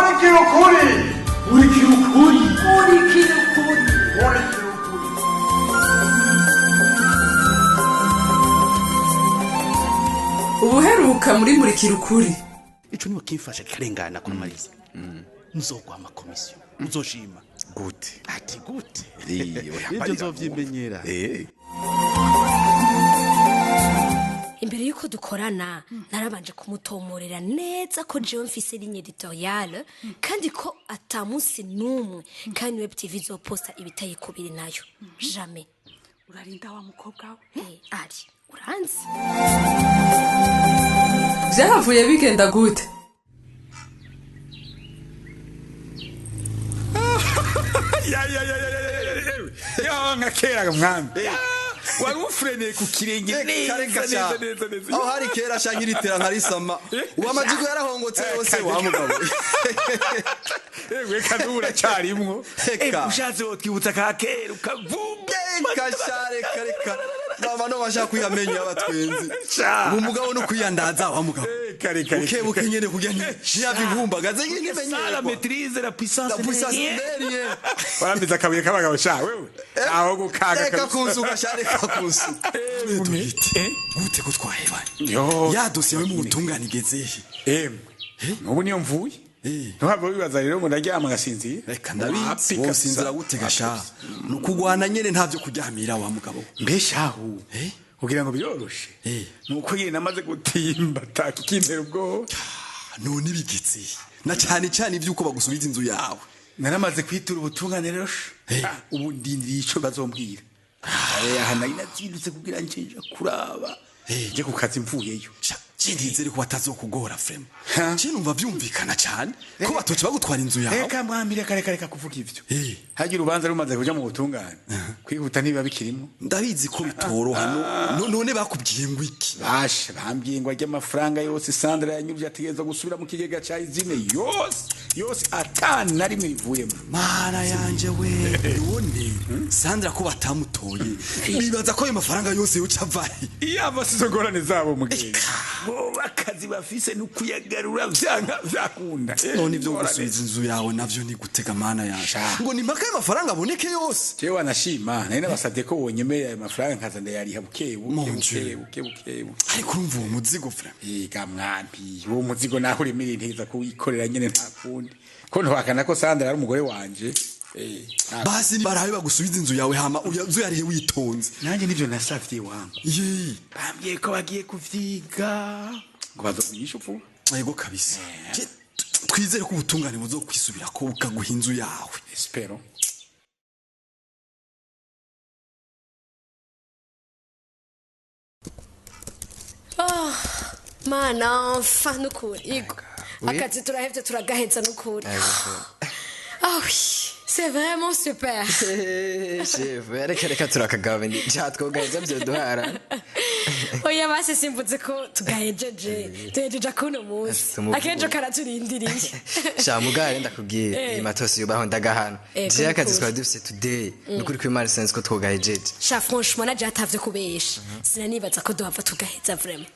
Murikira ukuri. Murikira ukuri. Murikira ukuri. Murikira ukuri. Ubuheruka muri Murikira Ukuri. Ico niwe kimfasha kikarengana kumariza. Nzogwa amakomisiyo uzoshima. Gute? Ati gute? Eh, oya, Ibyo mbarira. nzovyimenyera. Imbere y'uko dukorana narabanje kumutomorera neza ko jewe mfise ligne editoriale, kandi ko ata munsi n'umwe kandi Web TV izoposta ibitaye kubiri nayo, jamais. Urarinda wa mukobwa we. Eh, ari uranzi. Vyahavuye bigenda gute? Ya ya ya ya ya ya ya, nka kera mwami wari ufreneye ku kirenge neza neza neza neza. Aho hari kera sha, nkiritera nkarisama. Ubu amajigo yarahongotse yose wa mugabo. Ewe, kandi ubu uracyarimwo. Eka. Ushatse wotwibutsa ka kera ukavumba. Reka sha, reka reka, naba no bashaka kwiyamenya abatwenzi. Sha. Ubu mugabo no kwiyandaza wa mugabo. Reka reka. Buke buke nyene kugira ntiyava inkumbagaze nyene. Ça, la Menyerwa. maîtrise, la puissance. La puissance derrière. Warambiza akabuye k'abagabo sha wewe, aho gukaga. Reka kunsuka sha, reka kunsuka. Eh? Gute ko twahebanye? Yo. Ya dosiye yawe mu butungane igezehe? Emwe, nubu niyo mvuye. Ntuhave wibaza rero ngo ndaryama ngasinzira. Reka, ndabizi. Wapi Wowe kabisa. usinzira gute gasha? Ni ukugwana nyene, ntavyo kuryamira wa mugabo. Mbeshahu Eh? kugira ngo biroroshe. Eh. Nuko nyine namaze gutimba takikintera ubwoba. None bigeze na cyane cyane ivy'uko bagusubiza inzu yawe? Naramaze kwitura ubutungane rero sha. Eh. Ah, ubu ndindiriye ico bazombwira. Aha nari nazindutse kugira nje kuraba. Eh. Nje ku kazi mvuyeyo. Sha, je ndizere ko batazokugora vraiment. Ha? Je numva vyumvikana cyane ko batoca bagutwara inzu yawe. Reka mwami, reka reka reka kuvuga ivyo. Eh. Hagira urubanza rumaze kuja mu butungane, kwihuta ntibiba bikirimo. Ndabizi ko bitoroha. None bakubwiye ngo iki? Basha, bambwiye ngo ajye amafaranga yose Sandra yanyuruje ategerezwa gusubira mu kigega ca izine yose yose, atana na rimwe rivuyemo. Mana yanje we! None Sandra ko batamutoye, bibaza ko ayo mafaranga yose yoca avahe? Iyo ava sizo ngorane zabo mugenzi, bo akazi bafise ni ukuyagarura vyanka vyakunda. None ivyo gusubiza inzu yawe navyo ni gutega? Mana yanje! Sha. Ngo ni mpaka ayo mafaranga aboneke yose? Jewe wanashima nari nabasavye ko wonyemerera ayo mafaranga nkaza ndayariha buke buke. Mon Buke Dieu. buke buke buke. Ariko urumva uwo muzigo vraiment. Ega mwambi, uwo muzigo naho uremereye ntegeza kuwikorera nyene, nta kundi ko ntiwakana ko Sandra ari umugore wanje. Basi barabe bagusubiza inzu yawe, hama uyazu yarihe witonze. Nanjye nivyo nasavye wangu. Ye. Bambwiye ko bagiye kuvyiga ngo bazokunyisha upfu. Yego kabisa. Twizere ko ubutungane buzokwisubira ko bukaguha inzu yawe. Espero. Mana mfa, nukuri igo. Oui. Akazi turahevye, turagaheza nukuri. Ah oui, c'est vraiment super. Chef, reka reka, turakagabanya cyatwogaheza byoduhara. Oya basi, simvuze ko tugahejeje, duhejeje akuno munsi. Tumuvuge. Akenjo karaturindiriye. Sha mugare, ndakubwiye. Eh. Iyi matosi yubaho ndagahana. Eh, je akazi kuri. Twari dufise today, nukuri ko Imana sinzi ko twogahejeje. Sha, franchement naje hatavye kubesha, sinanibaza ko duhava tugaheza vraiment.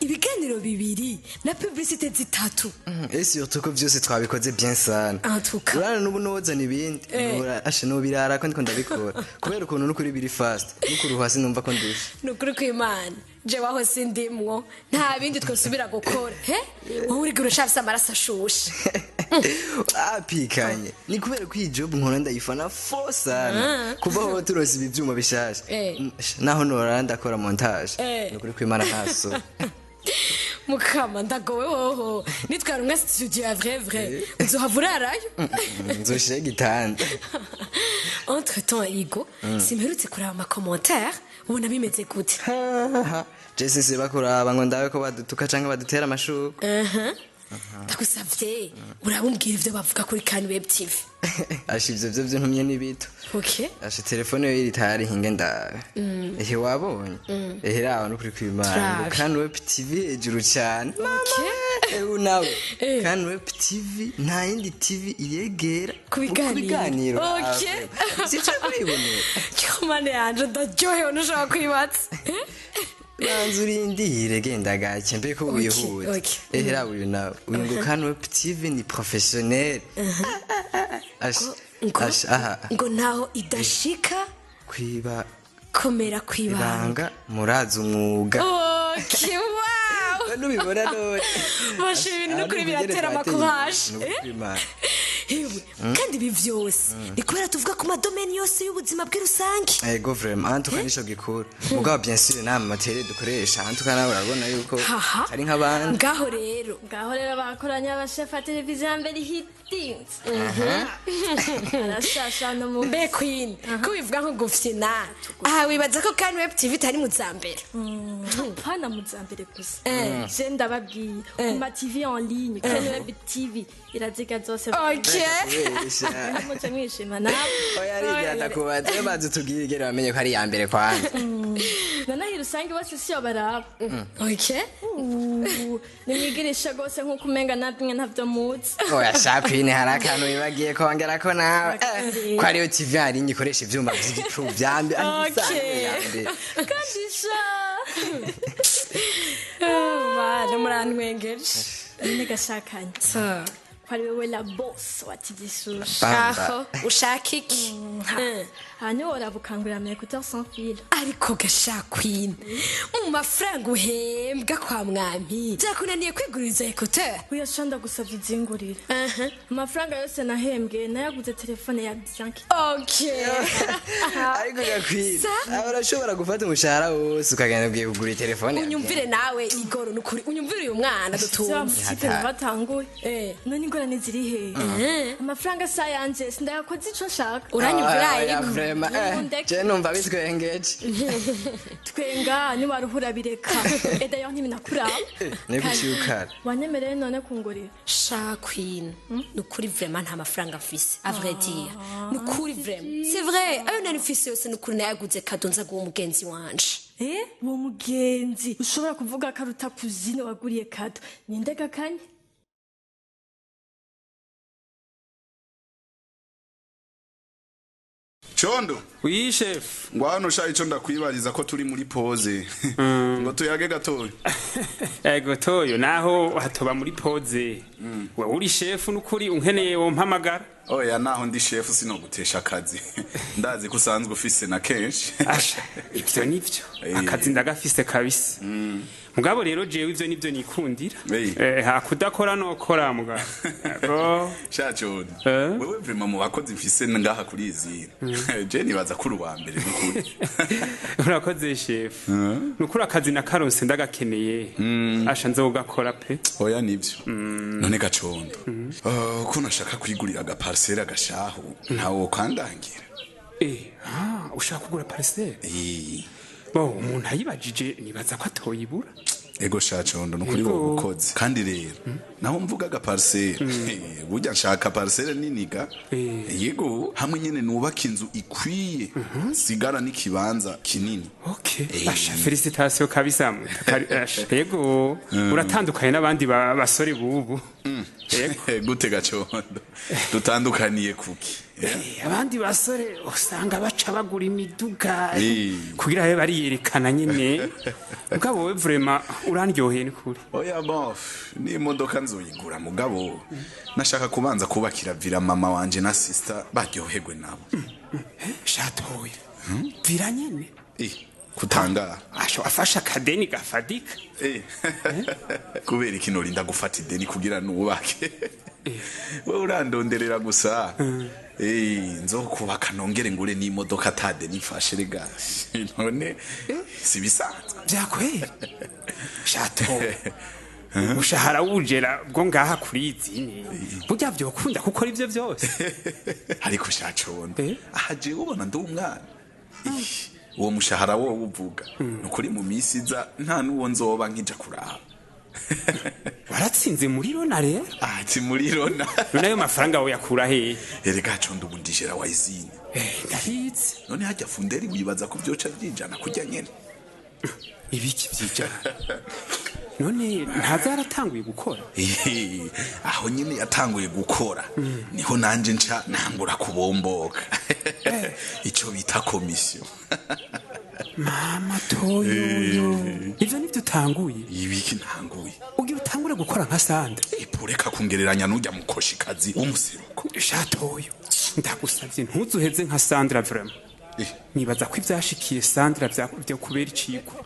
Ibiganiro bibiri na publicité zitatu. Et surtout ko vyose twabikoze bien sana. En tout cas. Urana n'ubu nozana ibindi. Eh. Asha nubirara ko ndiko ndabikora kubera ukuntu nukuri biri fast, nukuri hasi numva ko ndusha. Nukuri kw'Imana, je waho sindimwo, nta bindi twosubira gukora. He, wowe uriga urashafise amaraso ashushe. Apikanye ni kubera ko iyi job nkora ndayifana fo sana kuva aho turose ibi vyuma bishasha. Eh. Naho norara ndakora montage. Eh. Nukuri ko Imana ntaso. Mukama, ndagowe. Hoho nitwara studio ya vrai vrai, uzohava urarayo. Nzoshira igitanda. Entre temps Igo, simperutse kuraba ama commentaire, ubona bimeze gute? Je sinsiba kuraba ngo ndabe ko badutuka canke badutera amashurwe. Ndagusavye uraba umbwira ivyo bavuga kuri Kan Web TV. Asha, ivyo vyo vyuntumye n'ibito. Okay. Asha, telefone yo iri tayari, hinge ndabe. Ehe, wabonye? Ehe, raba, nukuri kw'Imana ngo Turabe. Kan Web TV hejuru cane. Okay. Ewe nawe. Eh. Kan Web TV nta yindi TV iyegera Ku biganiro. ku biganiro. Okay. Sico kuribonera. Mana yanje, ndaryohewe ntushobora kwibatsa. Banza urindire genda gake mbe ko wihuta. Ehera uyu nawe uyu ngo Kanweb TV ni professionnel. Aha. Ngo ntaho idashika kwiba komera kwibanga murazi umwuga. Okay, wow. Nubibona none. Basha ibintu nukuri biratera amakuhaje. Kandi ibi vyose ni kubera tuvuga ku madomeni yose y'ubuzima bw'irusange. Ego vraiment en tout cas nico gikuru. Mugabo bien sûr nta materi dukoresha en tout cas nawe urabona yuko ari nk'abandi. Ngaho rero bakoranye abashefa televiziyo mbere hitinze. Arashasha no mu Mbe Queen ko bivuga nko gufyina. Aha wibaza ko Kanweb TV itari mu zambere. Pana mu zambere gusa. Je ndababwiye ku ma TV en ligne Kanweb TV iraziga zose. Okay. Muce mwishima nawe. Oya arigira ndakubaza bazi tubwire igere bamenye ko ari iya mbere kwanza. Noneho irusange bose siyo baraba. Okay. Nimwigirisha gose nkuko umenga namwe ntavyo muzi. Oya sha Queen hari akantu wibagiye kongera ko nawe ko ariyo TV hari ikoresha ivyuma vy'igicu vyambe. Okay. Kandi sha. Bana murantwengeje. None gashakanye. Kwari wewe la boss wa TV Shusho. Aho ushaka iki? Hano urabukangurira ama écouteurs sans fil. Ariko gasha Queen mu mafaranga uhembwa kwa mwami byakunaniye kwigurira écouteur? Oya sha ndagusavye izingurire. Amafaranga yose nahembwe nayaguze telefone ya Bianca. Okay. Ariko Queen urashobora gufata umushahara wose ukagenda ugiye kugura telefone. Unyumvire nawe Igoro nukuri unyumvire uyu mwana dutunze. Batanguye. None ingorane ziri he? Amafaranga sa yanje sindayakoze ico nshaka. Uranyumvira ariko. Je numva bitwengeje. Twenga ni waruhura bireka. Edayo ntiminakuraba. Nikucyukara. Wanyemereye none kungurira. Sha Queen nukuri vraiment nta mafaranga mfise à vrai dire. Nukuri vraiment. C'est vrai ayo nari mfise yose nukuri nayaguze kado nza guha umugenzi wanje. Uwo mugenzi ushobora kuvuga karuta kuzine waguriye kado. Ninde gakanye? Chondo. Oui chef. Ngwano sha ico ndakwibariza ko turi muri pause. Ngo tuyage gatoyo. Ego toyo naho hatoba muri pause. Wewe uri chef nukuri unkeneye wo mpamagara. Oya naho ndi chef sinogutesha akazi. Ndazi ko usanzwe ufise na kenshi. Asha ivyo nivyo. Akazi ndagafise kabisa. Mugabo rero jewe ivyo nivyo nikundira. Hakudakora nokora mugabo. Ego. Sha Chondo. Wewe vraiment mu bakozi mfise ngaha kuri izi. Je nibaza kuri wa mbere nukuri. Urakoze chef. Nukuri akazi na karonse ndagakeneye. Asha nzogakora pe. Oya nivyo. None gacondo. Ko nashaka kwigurira aga parcelle gashaho ntawo kandangira. Ushaka kugura parcelle? Bo umuntu ayibajije nibaza ko atoyibura. Ego sha Condo nukuri wowe ukoze. Kandi rero naho mvuga aga parcelle burya nshaka parcelle niniga. Yego hamwe nyene nubaka inzu ikwiye sigara n'ikibanza kinini. Okay. Asha felicitation kabisa. Yego uratandukanye n'abandi basore bubu. Gute gacondo dutandukaniye kuki? Abandi basore usanga baca bagura imiduga kugira abe bariyerekana nyene. Mugabo wewe vraiment urandyoheye nikuri. Oya bon ni imodoka nzoyigura mugabo nashaka kubanza kubakira vira mama wanje na sister baryoherwe nabo. Shatoye vira nyene kutangara asho afasha kadeni gafadika. Kubera iki norinda gufata ideni kugira nubake? Wewe urandonderera gusa. Nzokubaka nongere ngure n'imodoka atadeni mfashe rega. None sibisanzwe byakwera. Shatoye ushahara wujera bwo ngaha kuri izini burya vyokunda kuko ivyo byose. Ariko shacondo aha je ubona ndi umwana. Uwo mushahara wowe uvuga nukuri mu misi iza nta nuwo nzoba nkija kuraba. Waratsinze muri rona rero? Ati muri rona. None ayo mafaranga woyakura he? Erega condo ubundijera wayizine. Ndabitse. None hajya funderi wibaza ko vyoca vyijana kujya nyene. Ibiki vyijana? None ntaza yaratanguye gukora? Aho nyine yatanguye gukora niho nanje nca ntangura kubomboka icyo bita komisiyo. Mama toyoyo, ivyo nivyo utanguye? Ibiki ntanguye? Ugira utangure gukora nka Sandra? Reka kungereranya n'ujya mukoshikazi w'umuseruko. Shatoyo, ndagusavye ntuzuheze nka Sandra vraiment. Nibaza ko ivyashikiye Sandra vyo kubera icigwa.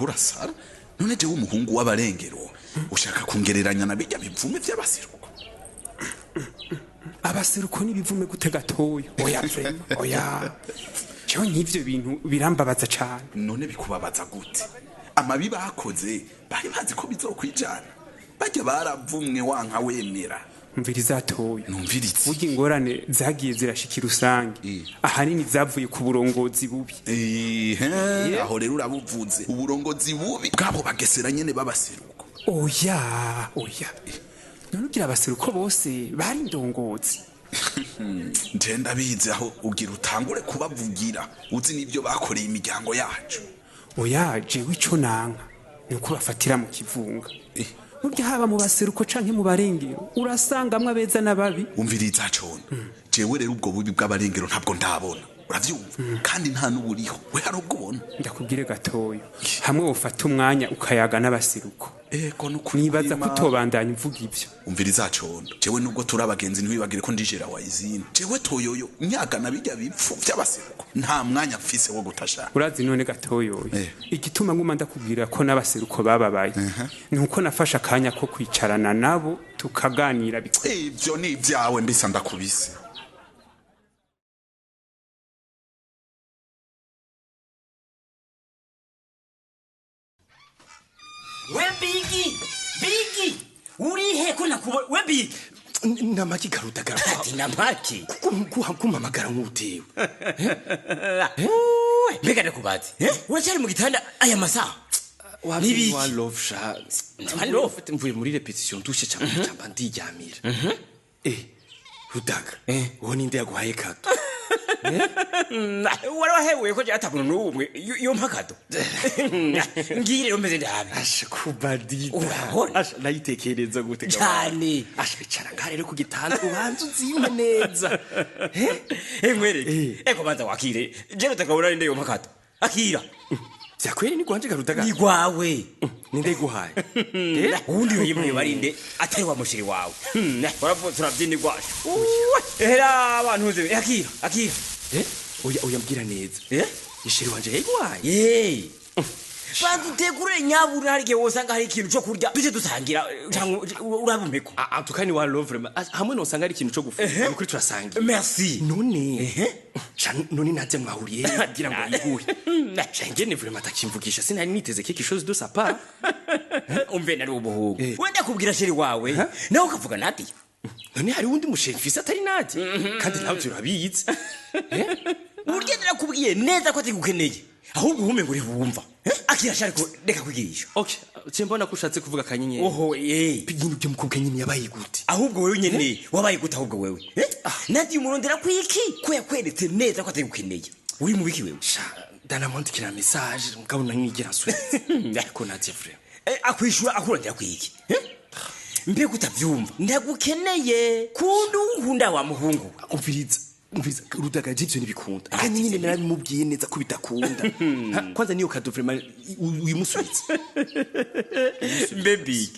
Urasara none jewe umuhungu w'abarengero ushaka kungereranya na bijya bivume vy'abaseruko? Abaseruko n'ibivume gute gatoyo? Oya vraiment, oya. Jewe nk'ivyo bintu birambabaza cane. None bikubabaza gute? Amabi bakoze bari bazi ko bizokwijana. Bajya baravumwe wanka wemera. Mviriza toyo. Numviritse. Burya ingorane zagiye zirashikira rusange ahanini zavuye ku burongozi bubi. Aho rero urabuvuze, uburongozi bubi bwabo bagesera nyene b'abaseruko. Oya oya, none ugira abaseruko bose bari indongozi? Nje ndabizi, aho ugira utangure kubavugira uzi n'ibyo bakoreye imiryango yacu. Oya, jewe ico nanka ni uko bafatira mu kivunga. Burya haba mu baseruko canke mu barengero urasangamwe abeza n'ababi. Umviriza cona, jewe rero ubwo bubi bw'abarengero ntabwo ndabona, uravyumva? Kandi nta n'uburiho, we hari ubwo ubona? Ndakubwire gatoyo, hamwe wofata umwanya ukayaga n'abaseruko. Ego, nukuri. Nibaza ko utobandanya uvuga ivyo. Umviriza condo, jewe nubwo turi abagenzi ntiwibagire ko ndijera wayizina. Jewe toyoyo nyaga na bijya bipfu vy'abaseruko nta mwanya mfise wo gutasha. Urazi none gatoyoyo, igituma nguma ndakubwira ko n'abaseruko bababaye ni uko nafashe akanya ko kwicarana nabo tukaganira bikwiye. Ivyo ni ivyawe mbisa ndakubise. We Bigi, Bigi, urihe ko nakubona? We Bigi. Namaki garudagara. Ati namaki. Kumpamagara nk'utewe. Mbega ndakubaze, uracyari mu gitanda aya masaha? Nibiki? Wa love sha. One love. Mvuye muri repetition dushe cyane cyamba ndiryamira. Rudaga. Uwo ninde yaguhaye kado? Wari wahebuye ko atakuntu n'umwe yompa kado. Ngiye rero meze ndabe. Asha kubadida. Urabona? Asha nayitekereza gute cyane. Asha bicara ngaha rero ku gitanda ubanza uzime neza. Nkwereke. Eko banza wakire. Je rutakabona ninde yompa kado. Akira. Vyakweri ni gwanje garudaga. Ni gwawe. Ninde iguhaye? Uwundi yimwe barinde atari wa mushiri wawe. Waravutse urabyina igwasha. Ehera abantu uzi. Akira, akira. Oya oya mbwira neza. Ishiri wanje yayiguhaye. Banza utegure nyabura, hari igihe wosanga hari ikintu cyo kurya tuje dusangira cyangwa urabumeko. Antukani wa love vraiment hamwe nosanga ari ikintu cyo gufungura kuri turasangira. Merci. None none naze mwahuriye kugira ngo yiguhe. Shangene vraiment atakimvugisha, sinari niteze quelque chose de sa part. Umve nari ubuhugu. Wenda kubwira sheri wawe nawe ukavuga Nadia. None hari undi mushenfisi atari Nadia kandi nawe turabizi. Burya narakubwiye neza ko atigukeneye. Ahubwo uhume ngo uribumva. Akira shari ko reka kwigisha. Okay, je mbona ko ushatse kuvuga kanyenyeri. Oho, Ibintu byo mukobwa nyine yabaye gute? Ahubwo wewe nyene wabaye gute ahubwo wewe? Nadia umurondera kwiki ko yakweretse neza ko atigukeneye. Uri mu biki wewe? Sha, danamwandikira message mugabo nanigira nsubiza. Ariko Nadia frère. Akwishura akurondera kwiki? Mbega utavyumva. Ndagukeneye. Kundu nkunda wa muhungu. Umviriza. Umviriza rudagaje ivyo ntibikunda. Kandi nyine narabimubwiye neza ko bidakunda. Kwanza niyo kado vraiment uyimusubiza. Mbe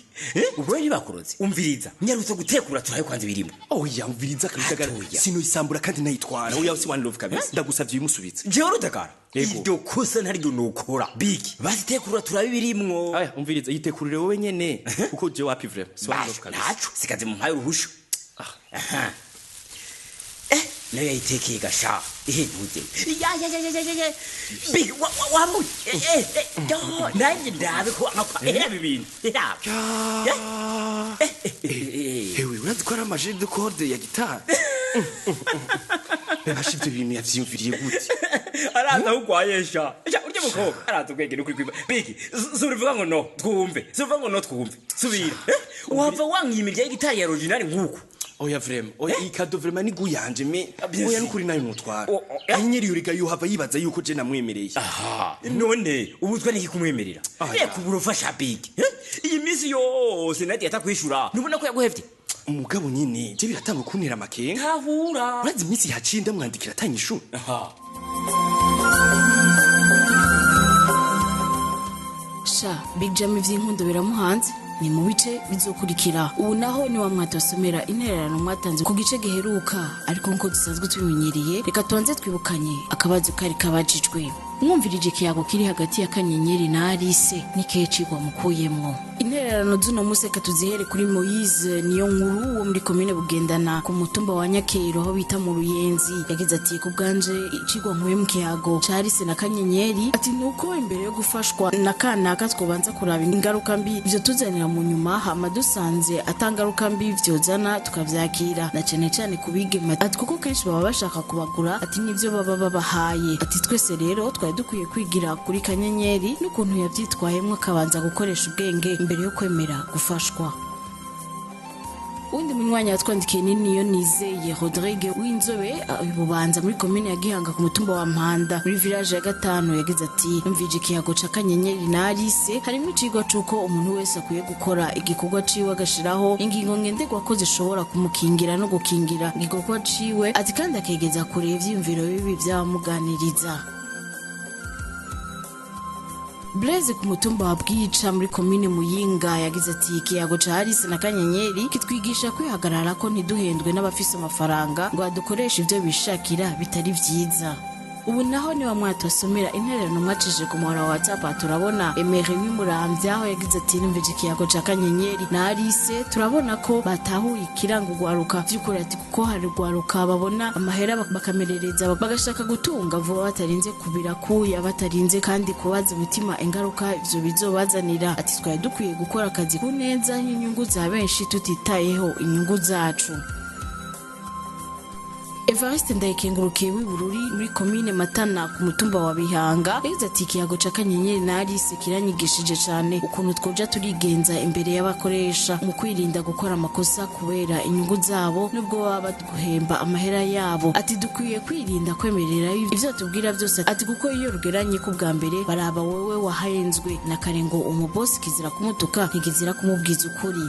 ubwo ntibakuroze. Umviriza. Nyarutse gutekura turaye kwanza ibirimo. Oya umviriza karudagara. Sino isambura kandi nayitwara. Oya si one love kabisa. Ndagusavye uyimusubize. Jewe rudagara. Iryo kosa ntariryo nukora. Big. Basi tekura turabe ibirimwo. Aya umviriza yitekurire wowe nyene kuko jewe wapi vraiment. Si one love kabisa. Naco sikaze mu mpaye uruhusho. Aha. Nayo yayitekeye gasha ihentuze ya ya ya ya ya ya big wamu nanjye ndabe ko era bibintu era hewe urazi ko ari amaje de corde ya gitari. Bebasha ibyo bintu yavyiyumviriye gute? Araza aho ugwaye sha urya mukobwa araza ubwenge n'ukuri kwiba. Big surivuga ngo no twumve, surivuga ngo no twumve, subira wava wankiye imirya y'igitari ya original nkuko. Oya vraiment, oya iyi cadeau vraiment ni guyanje me. Bien Oya sûr. nukuri nayo nutwara. Kanyenyeri yurega yuhava yibaza yuko je namwemereye. Aha, none ubuzwa niki kumwemerera? Reka uburufasha Big. Iyi minsi yose Nadia atakwishura, ntubona ko yaguhevye? Umugabo nyine je biratanga kuntera amakenga. Tahura. Urazi iminsi yaciye ndamwandikira atanyishura. Aha. Sha Big Jam, ivy'inkundo biramuhanze, ni mu bice bizokurikira. Ubu naho ni wa mwatosomera intererano mwatanze ku gice giheruka, ariko nkuko dusanzwe tubimenyereye, reka tubanze twibukanye akabazo kari kabajijwe. Mwumvirije ikiyago kiri hagati ya Kanyenyeri na Alice, n'ikihe cigwa mukuyemwo? Intererano z'uno munsi reka tuzihere kuri Moise Niyo Nkuru wo muri komine Bugendana, ku mutumba wa Nyakero, aho bita mu Ruyenzi. Yagize ati: "Ku bwanje, icigwa nkuye mu kiyago ca Alice na Kanyenyeri," ati, "nuko imbere yo gufashwa na kanaka twobanza kuraba ingaruka mbi ivyo tuzanira mu nyuma, hama dusanze atangaruka mbi vyozana tukavyakira, na cane cane ku bigema," ati, "kuko kenshi baba bashaka kubagura," ati, "nivyo baba babahaye." Ati: "Twese rero twari dukwiye kwigira kuri Kanyenyeri n'ukuntu yavyitwayemwo, akabanza gukoresha ubwenge imbere yo kwemera gufashwa." Uwundi munywanyi yatwandikiye ni Niyo Nizeye Rodrigue w'Inzobe, Bubanza, muri komine ya Gihanga, ku mutumba wa Mpanda, muri village ya gatanu. Yagize ati: "Numvije ikiyago ca Kanyenyeri na Alice, harimo icigwa c'uko umuntu wese akwiye gukora igikorwa ciwe, agashiraho ingingo ngenderwako ko zishobora kumukingira no gukingira igikorwa ciwe," ati, "kandi akegeza kure ivyiyumviro bibi vy'abamuganiriza." Blaise ku mutumba wa Bwica muri komine Muyinga yagize ati: "Ikiyago ca Alice na Kanyenyeri kitwigisha kwihagarara ko ntiduhendwe n'abafise amafaranga ngo badukoreshe ivyo bishakira bitari vyiza." Ubu naho niba mwatosomera intererano mwacishije ku muhora wa WhatsApp. Turabona Emery w'Imuramvya, aho yagize ati: "Numvije ikiyago ca Kanyenyeri na Alice, turabona ko batahuye ikiranga ugwaruka vy'ukuri," ati, "kuko hari ugwaruka babona amahera bakamerereza, bagashaka gutunga vuba batarinze kubira kuya, batarinze kandi kubaza umutima ingaruka ivyo bizobazanira." Ati: "Twari dukwiye gukora akazi ku neza y'inyungu za benshi, tutitayeho inyungu zacu." Evariste Ndayikengurukiye w'Ibururi, muri komine Matana, ku mutumba wa Bihanga, yagize ati: "Ikiyago ca Kanyenyeri na Alice kiranyigishije cane ukuntu twoja turigenza imbere y'abakoresha mu kwirinda gukora amakosa kubera inyungu zabo, nubwo baba baduhemba amahera yabo." Ati: "Dukwiye kwirinda kwemerera ivyo tubwira byose," ati, "kuko iyo rugeranye ku bwa mbere baraba wowe wahenzwe na kare. Ngo umubosi kizira kumutuka, ntikizira kumubwiza ukuri."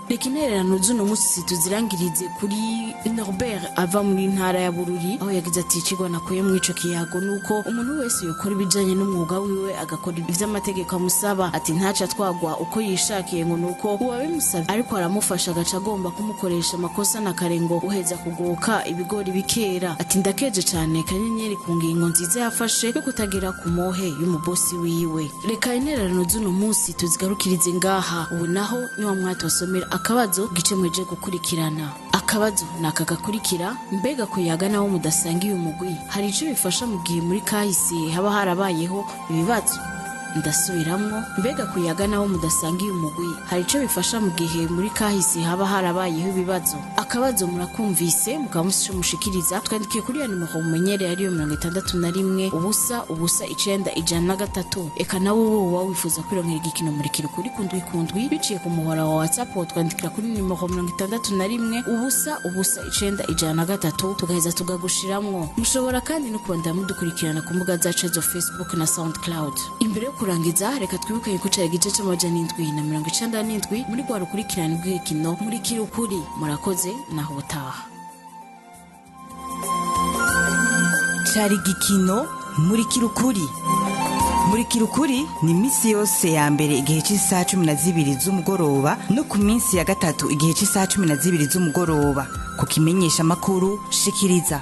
Reka intererano z'uno munsi tuzirangirize kuri Norbert ava muri ntara ya Bururi, aho yagize ati: "Ikigwa nakuye muri ico kiyago nuko umuntu wese yokora ibijanye n'umwuga wiwe, agakora ivy'amategeko amusaba," ati, "ntaca atwagwa uko yishakiye ngo nuko uwabimusavye ariko aramufasha agaca agomba kumukoresha amakosa, na kare ngo uheza kugoka ibigori bikera." Ati: "Ndakeje cane Kanyenyeri ku ngingo nziza yafashe yo kutagira ku mohe y'umubosi wiwe." Reka intererano z'uno munsi tuzigarukirize ngaha. Ubu naho niwa mwatosomera akabazo gice mweje gukurikirana. Akabazo ni aka gakurikira: mbega kuyaga nawo mudasangiye umugwi hari ico bifasha mu gihe muri kahise haba harabayeho ibibazo? Ndasubiramwo: mbega kuyaga nawo mudasangiye umugwi hari ico bifasha mu gihe muri kahise haba harabayeho ibibazo? Akabazo murakumvise, mukaba mufise ico mushikiriza. Twandikiye kuri ya nimero mumenyereye, ariyo 61 0 0 9 103. Eka nawe ubu uba wifuza kwironkera igikino Murikira Ukuri kundwi kundwi biciye ku muhora wa WhatsApp, twandikira kuri nimero 61 0 0 9 103, tugaheza tugagushiramwo. Mushobora kandi no kubandanya mudukurikirana ku mbuga zacu zo Facebook na SoundCloud. Imbere yo kurangiza, reka twibukanye ko cari igice c'797 muri rwa rukurikirane rw'igikino Murikira Ukuri. Murakoze, naho ubutaha. Cari igikino Murikira Ukuri. Murikira Ukuri ni iminsi yose ya mbere igihe cy'isaha 12 z'umugoroba, no ku minsi ya gatatu igihe cy'isaha 12 z'umugoroba, ku kimenyesha amakuru Shikiriza.